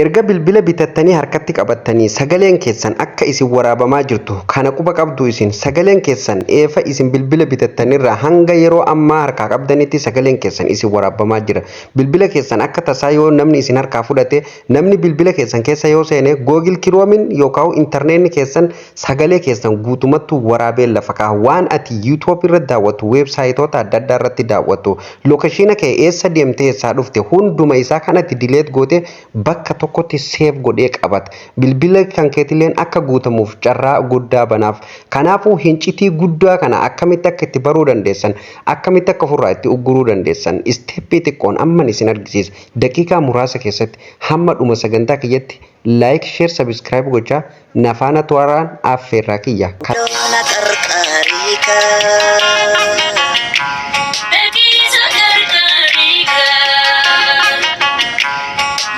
Erga bilbila bitattanii harkatti qabattanii, sagaleen keessan akka isin waraabamaa jirtu kana quba qabdu? Isin sagaleen keessan eefa isin bilbila bitattanirraa hanga yeroo ammaa harkaa qabdanitti sagaleen keessan isin waraabamaa jira. Bilbila keessan akka tasaa yoo namni isin harkaa fudhate, namni bilbila keessan keessa yoo seene, Google Chromeiin yookaan intarneetni keessan sagalee keessan guutumatti waraabee lafa kaa'a. Waan ati YouTube irra daawwattu, weebsaayitoota adda addaa irratti daawwattu, location kee, eessa deemtee eessaa dhufte, hunduma isaa kan ati delete goote bakka tokkotti save godhee qabata. Bilbila kan keetilleen akka guutamuuf carraa guddaa banaaf. Kanaafuu hincitii guddaa kana akkamitti akka itti baruu dandeessan, akkamitti akka ofirraa itti ugguruu dandeessan, step xiqqoon amman isin argisiisa. Daqiiqaa muraasa keessatti hamma dhuma sagantaa kiyyatti like, share, subscribe gochaa nafaana tooraan affeerraa kiyya. Na qarqaariika. Dhaqiisa qarqaariika.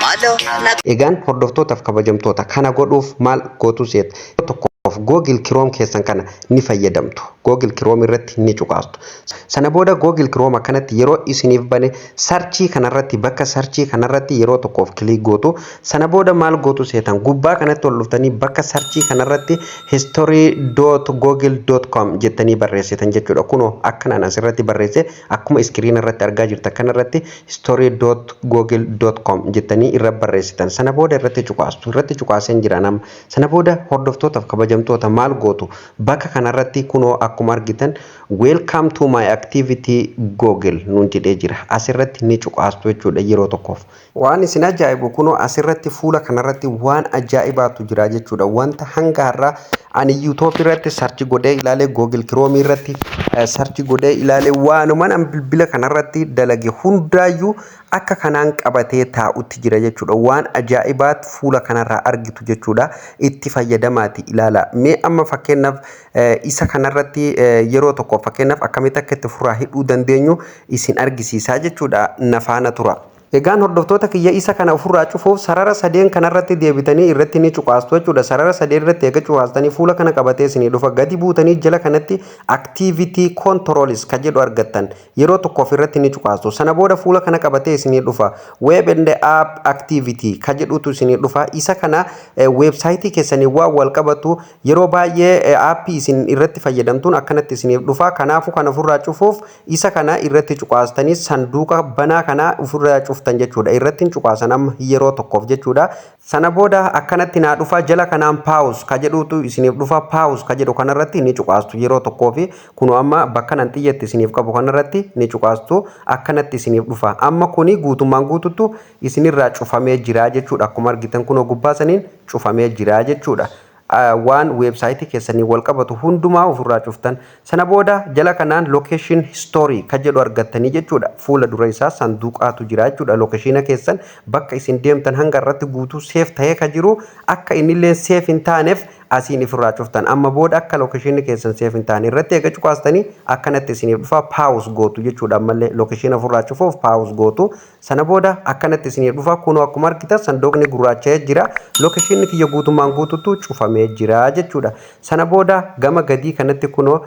Maaloo na Egaan hordoftootaaf kabajamtoota, kana godhuuf maal gootu seeta? Tokkoof Google Chrome keessan kana ni fayyadamtu. Google Chrome irratti ni cuqaastu. Sana booda Google Chrome akkanatti yeroo isiniif bane, search kanarratti, bakka search kanarratti yeroo tokkoof click gootu. Sana booda maal gootu seetan? Gubbaa kanatti ol dhuftanii bakka search kanarratti history.google.com jettanii barreessitan jechuudha. Kunoo akkanaan asirratti barreesse, akkuma screen irratti argaa jirta kanarratti history.google.com jettanii irra barreessitan. Sana booda irratti cuqaastu. Irratti cuqaaseen jira nama. Sana booda, hordoftootaaf kabajamtoota, maal gootu? Bakka kanarratti kunoo akkuma argitan "Welcome to my activity, Google" nuun jedhee jira. Asirratti ni cuqaastu jechuudha yeroo tokkoof. Waan isin ajaa'ibu, kunoo asirratti fuula kanarratti waan ajaa'ibaatu jira jechuudha. Wanta hanga har'aa ani YouTube irratti search godhee ilaalee, Google Chrome irratti search godhee ilaalee, waanuman an bilbila kanarratti dalage hundaayyuu akka kanaan qabatee taa'utti jira jechuudha. Waan ajaa'ibaat fuula kanarraa argitu jechuudha. Itti fayyadamaati ilaala. Mee amma fakkeenyaaf isa kanarratti yeroo tokko fakkeenyaaf akkamitti akka itti ofirraa hidhuu dandeenyu isin argisiisaa jechuudha. Nafaana tura. Egaan hordoftoota kiyya, isa kana ofirraa cufuuf sarara sadeen kanarratti deebitanii irratti ni cuqaastu jechuudha. Sarara sadeen irratti eega cuqaastanii fuula kana qabatee isinii dhufa. Gadi buutanii jala kanatti "Activity controls" ka jedhu argattan, yeroo tokkoof irratti ni cuqaastu. Sana booda fuula kana qabatee isinii dhufa. "Web and app activity" ka jedhutu isinii dhufa. Isa kana weebsaayitii keessanii waan wal qabatu yeroo baay'ee app isin irratti fayyadamtuun akkanatti isiniif dhufa. Kanaafuu kana ofirraa cufuuf isa kana irratti cuqaastanii sanduuqa banaa kana ofirraa cuftan jechuudha. Irratti cuqaasan amma yeroo tokkoof jechuudha. Sana booda akkanatti naa dhufa. Jala kanaan "Pause" ka jedhutu isiniif dhufa. "Pause" ka jedhu kanarratti ni cuqaastu yeroo tokkoofi. Kunoo amma bakka nan xiyyatti isiniif qabu kanarratti ni cuqaastu, akkanatti isiniif dhufa. Amma kuni guutummaan guututtu isinirraa cufamee jira jechuudha. Akkuma argitan kunoo gubbaa saniin cufamee jira jechuudha. Waan weebsaayitii keessanii wal qabatu hundumaa ofirraa cuftan. Sana booda jala kanaan "Location history" ka jedhu argattanii jechuudha. Fuula dura isaa sanduuqaatu jira jechuudha. Location keessan, bakka isin deemtan hanga irratti guutuu save ta'ee ka jiru, akka innillee save hin taaneef asiin ofirraa cuftan. Amma booda akka locationni keessan save hin taane irratti eega cuqaastanii akkanatti isiniif dhufa. Pause gootu jechuudha. Ammallee location ofirraa cufuuf pause gootu. Sana booda akkanatti isiniif dhufa. Kunoo akkuma argitan sanduuqni gurraacha'ee jira. Locationni kiyya guutummaan guututu cufamee jira jechuudha. Sana booda gama gadii kanatti kunoo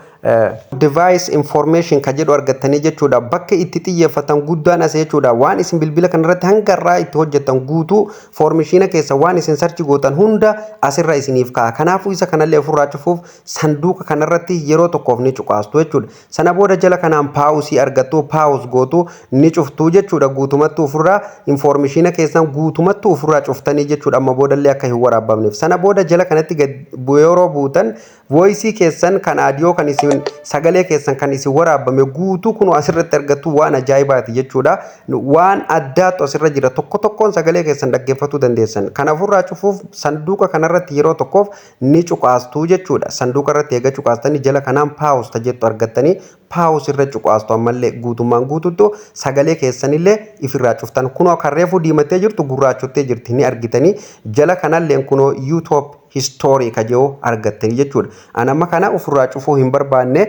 "Device information" ka jedhu argattanii jechuudha. Bakka itti xiyyeeffatan guddaan as jechuudha. Waan isin bilbila kanarratti hanga irraa itti hojjettan guutuu, information keessa waan isin search gootan hunda asirra isiniif ka'a. Kanaafuu isa kanallee ofirraa cufuuf sanduuqa kanarratti yeroo tokkoof ni cuqaastu jechuudha. Sana booda jala kanaan pause argattu, pause gootu, ni cuftuu jechuudha. Guutumatti ofirraa information keessan guutumatti ofirraa cuftanii jechuudha. Amma boodallee akka hin waraabamneef. Sana booda jala kanatti yeroo buutan, voice keessan kan audio, kan isin sagalee keessan kan isin waraabame guutuu kun asirratti argattu. Waan ajaa'ibaati jechuudha. Waan addaatu asirra jira. Tokko tokkoon sagalee keessan dhaggeeffatuu dandeessan. Kana ofirraa cufuuf sanduuqa kanarratti yeroo tokkoof ni cuqaastuu jechuudha. Sanduuqa irratti eega cuqaastanii jala kanaan "Pause" tajettu argattanii, pause irra cuqaastu. Ammallee guutummaan guututtu sagalee keessanillee ifirraa cuftan. Kunoo kan reefuu diimattee jirtu gurraachottee jirti, ni argitanii. Jala kanallee kunoo YouTube history ka jedhu argattanii jechuudha. Isa kanallee ofirraa cufuuf History ka jedhu argattanii jechuudha. An amma kana ofirraa cufuu hin barbaanne.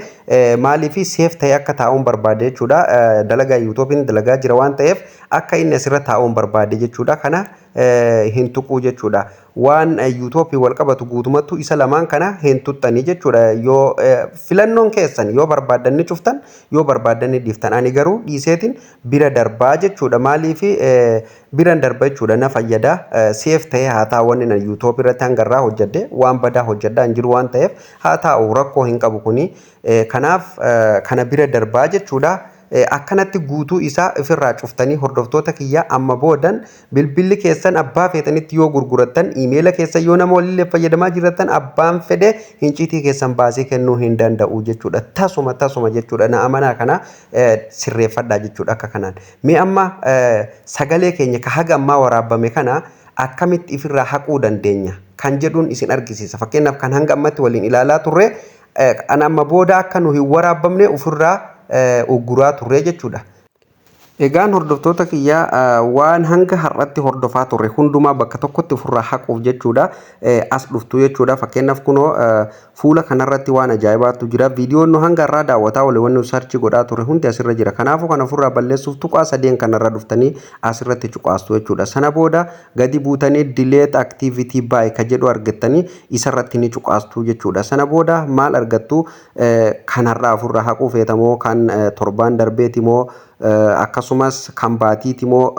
Maaliif? Save ta'ee akka taa'uun barbaade jechuudha. Dalagaa YouTubeiin dalagaa jira waan ta'eef, akka inni asirra taa'uun barbaade jechuudha. Kana hin tuquu jechuudha. Waan YouTubeii wal qabatu guutumattuu isa lamaan kana hin tuxxanii jechuudha. Yoo filannoon keessan, yoo barbaaddan ni cuftan, yoo barbaaddan ni dhiiftan. Ani garuu dhiiseetiin bira darbaa jechuudha. Maaliif biran darba jechuudha? Na fayyada, save ta'ee haa taa'u. Wanni na YouTubeii irratti hangarraa hojjedhe waan badaa hojjedhaa hin jiru waan ta'eef, haa taa'u, rakkoo hin qabu kuni. Kanaaf kana bira darbaa jechuudha. Akkanatti guutuu isaa ofirraa cuftanii, hordoftoota kiyyaa, amma boodan bilbilli keessan abbaa feetanitti yoo gurgurattan, iimeela keessan yoo nama walillee fayyadamaa jiratan, abbaan fedhe hinciitii keessan baasee kennuu hin danda'u jechuudha. Tasuma tasuma jechuudha. Na amanaa, kana sirreeffadhaa jechuudha akka kanaan. Mee amma sagalee keenya ka haga ammaa waraabame kana akkamitti ofirraa haquu dandeenya kan jedhuun isin argisiisa. Fakkeenyaaf, kan hanga ammatti waliin ilaalaa turre kan amma booda akka nu hin waraabamne ofirraa ugguraa turre jechuudha. Egaan hordoftoota kiyyaa, waan hanga har'atti hordofaa turre hundumaa bakka tokkotti ofirraa haquuf jechuudha as dhuftu jechuudha. Fakkeenyaaf, kunoo fuula kanarratti waan ajaa'ibaatu jira. Viidiyoon nu hanga har'aa daawwataa oole, wanni nu search godhaa turre hundi asirra jira. Kanaafuu kana ofirraa balleessuuf tuqaa sadeen kanarra dhuftanii asirratti cuqaastu jechuudha. Sana booda gadi buutanii "Delete activity by" ka jedhu argattanii isarratti ni cuqaastu jechuudha. Sana booda maal argattu? Kanarraa ofirraa haquu feetamoo, kan torbaan darbeeti moo, akkasumas kan baatiiti moo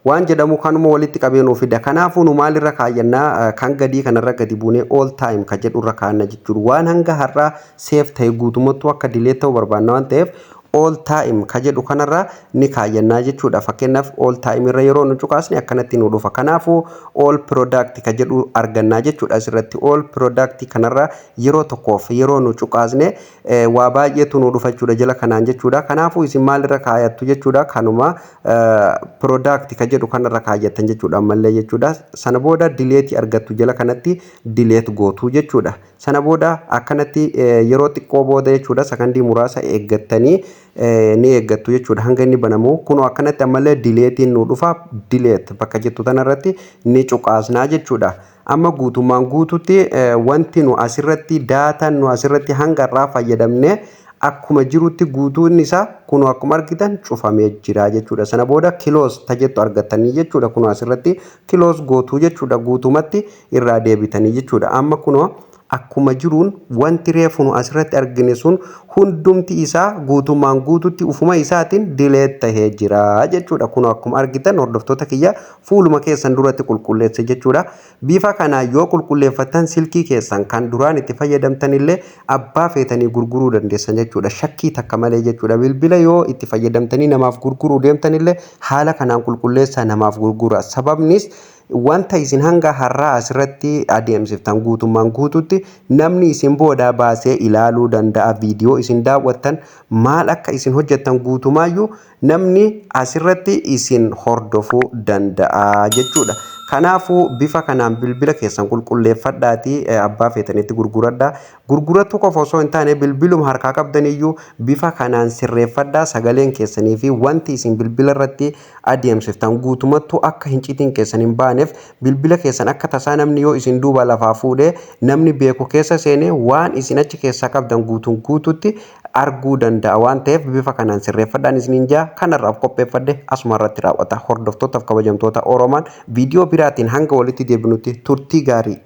waan jedhamu kanuma walitti qabee nuu fida. Kanaafuu nu maalirra kaayyannaa? Kan gadii kanarra gadi buunee "All time" ka jedhurra kaa'anna jechuudha. Waan hanga har'aa save ta'e guutummattuu akka delete ta'uu barbaanna waan ta'eef, "All time" ka jedhu kanarra ni kaayyannaa jechuudha. Fakkeenyaaf, "All time" irra yeroo nu cuqaasne akkanatti nu dhufa. Kanaafuu "All product" ka jedhu argannaa jechuudha asirratti. "All product" kanarra yeroo tokkoof yeroo nu cuqaasne waa baay'eetu nu dhufa jechuudha jala kanaan jechuudha. Kanaafuu isin maalirra kaayattu jechuudha? Kanuma "Product" ka jedhu kanarra kaayyattan jechuudha ammallee jechuudha. Sana booda delete argattu, jala kanatti delete gootu jechuudha. Sana booda akkanatti yeroo xiqqoo booda jechuudha, sakandii muraasa eeggattanii ni eeggattu jechuudha hanga inni banamu. Kunoo akkanatti ammallee deleteiin nu dhufa, "Delete" bakka jettu tanarratti ni cuqaasnaa jechuudha. Amma guutummaan guututti wanti nu asirratti dataan nu asirratti hanga irraa fayyadamne akkuma jirutti guutuun isaa kunoo akkuma argitan cufamee jira jechuudha. Sana booda "Close" ta jettu argattanii jechuudha. Kunoo asirratti close gootuu jechuudha, guutumatti irraa deebitanii jechuudha. Amma kunoo akkuma jiruun wanti reefu nu asirratti argine sun hundumti isaa guutummaan guututti ufuma isaatiin delete tahee jira jechuudha. Kun akkuma argitan, hordoftoota kiyya, fuuluma keessan duratti qulqulleesse jechuudha. Bifa kanaan yoo qulqulleeffattan, silkii keessan kan duraan itti fayyadamtan illee abbaa feetanii gurguruu dandeessan jechuudha. Shakkii takka malee jechuudha. Bilbila yoo itti fayyadamtanii namaaf gurguruu deemtan illee haala kanaan qulqulleessaa namaaf gurgura. Sababnis wanta isin hanga har'aa asirratti adeemsiftan guutummaan guututti namni isin boodaa baasee ilaaluu danda'a. Viidiyoo isin daawwattan, maal akka isin hojjettan guutumaayyuu namni asirratti isin hordofuu danda'a jechuudha. Kanaafuu bifa kanaan bilbila keessan qulqulleeffadhaatii abbaa feetanitti gurguradhaa. Gurgurachuu qofa osoo hin taane, bilbiluma harkaa qabdaniyyuu bifa kanaan sirreeffadhaa. Sagaleen keessanii fi wanti isin bilbila irratti adeemsiftan guutumattuu akka hincitiin keessan hin baaneef, bilbila keessan akka tasaa namni yoo isin duuba lafaa fuudhee, namni beeku keessa seenee waan isin achi keessaa qabdan guutuun guututti arguu danda'a waan ta'eef, bifa kanaan sirreeffadhaan isiniin jaa. Kanarraaf qopheeffadhe asuma irratti raawwata. Hordoftootaaf kabajamtoota Oromaan, viidiyoo biraatiin hanga walitti deebinutti turtii gaarii.